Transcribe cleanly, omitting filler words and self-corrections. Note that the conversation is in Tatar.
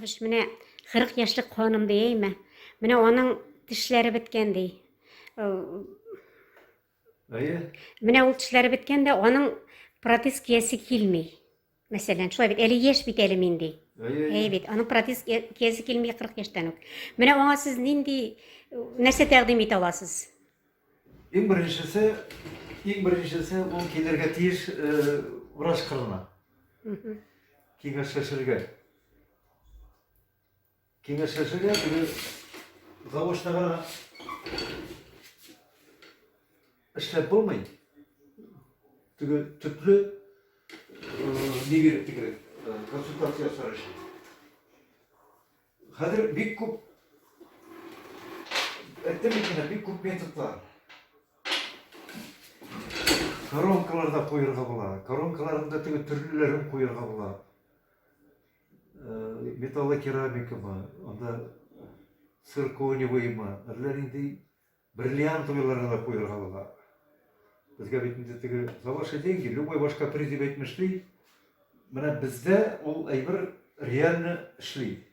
Якупович, менә 40 яшьлек ханым ди, әйме? Менә аның тешләре беткән ди. Э, Әйе. Менә ул тешләре беткән дә, аның протез киясе килми. Мәсәлән, шулай бит, әле яшь бит әле мин ди. Әйе. Әйе бит, аның протез киясе килми 40 яшьтән үк. Менә аңа сез нинди нәрсә тәкъдим итә аласыз? Иң беренчесе, иң беренчесе ул килергә тиеш э, врач кырына. Киңәшләшергә. Киңәшләшергә теге заочно гына эшләп булмый. Теге төпле э, ни биреп теге э, консультация ясар өчен. Хәзер бик күп әйттем бит инде, бик күп методлар. Коронкалар да куерга була. Коронкаларның да теге төрлеләрен куерга була. Э, металлокерамикамы, анда циркониевыймы, әллә нинди бриллиантовыйларны да куерга була. Безгә бит инде теге за ваши деньги любой ваш каприз дип әйтмешли, менә бездә ул әйбер реально эшли.